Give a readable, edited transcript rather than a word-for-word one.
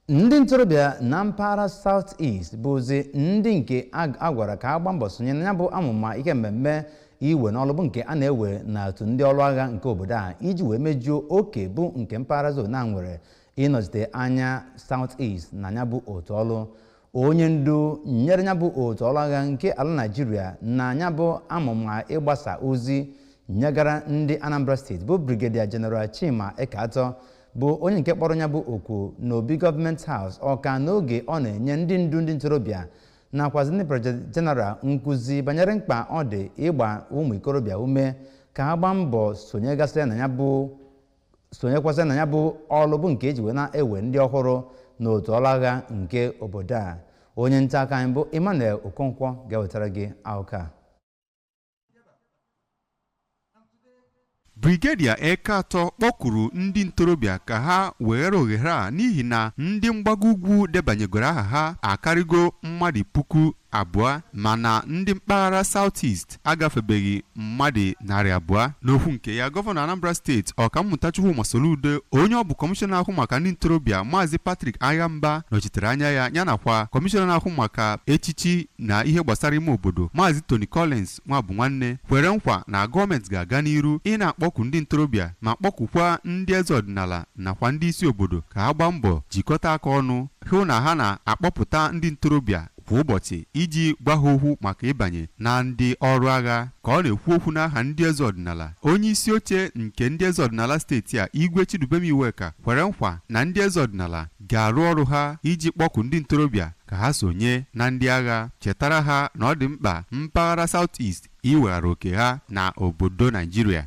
Ndị ntorobịa na mpaghara South East bụzi ndị nke a gwara ka ha gbaa mbọ sonye na ya bụ amụma ihe mmemme iwe n'ọlụ bụ nke a na-ewe n'otu ndị ọrụ agha nke obodo a iji wee mejuo oke bụ nke mpaghara zone a nwere ịnọchite anya South East na ya bụ otu ọlụ. Onye ndu nyere ya bụ otu ọrụ agha nke ala Naịjirịa na ya bụ amụma ịgbasa ozi nyegara ndị Anambra Steeti bụ Brigadier General Chima Ekeatọ bụ onye nke kpọrọ ya bụ oku n'obi Government House Ọka n'oge ọ na-enye ndị ndu ndị ntorobịa nakwazi ndị Brigadier General nkụzi banyere mkpa ọ dị ịgba ụmụ ikorobịa ume ka ha gbaa mbọ sonyegasị na ya bụ sonyekwasị na ya bụ ọlụ bụ nke eji wee na-ewe ndị ọhụrụ n'otu ọrụ agha nke obodo a. Onye nta akụkọ anyị bụ Emmanuel Okonkwo ga-ewetara gị akụkọ a. Brigadier Ekeatọ kpọkuru ndị ntorobịa ka ha weghere ohere a n'ihi na ndị mgbago ugwu debanyegoro aha ha akarịgo mmadụ 2000, mana ndị mpaghara South East agafebeghị mmadụ 200. N'okwu nke ya, Gọvanọ Anambra Steeti, Ọkammụta Chukwuma Soludo, onye ọ bụ kọmishọna na-ahụ maka ndị ntorobịa, Maazị Patrick Aghamba, nọchitere anya ya, ya nakwa kọmishọna na-ahụ maka echichi na ihe gbasara ime obodo, Maazị Tony Collins Nwabunwanne, kwere nkwa na gọọmenti ga-aga n'iru ịna-akpọku ndị ntorobịa ma kpọkukwa ndị eze ọdịnala nakwa ndị isi obodo ka ha gbaa mbọ jikọta aka ọnụ hụ na ha na-akpọpụta ndị ntorobịa kwa ụbọchị iji gwa ha okwu maka ịbanye na ndị ọrụ agha. Ka ọ na-ekwu okwu n'aha ndị eze ọdịnala, onye isi oche nke ndị eze ọdịnala steeti a, Igwe Chidubem Iweka, kwere nkwa na ndị eze ọdịnala ga-arụ ọrụ ha iji kpọku ndị ntorobịa ka ha sonye na ndị agha, chetara ha na ọ dị mkpa mpaghara South East iweghara oke ha na obodo Naijiria.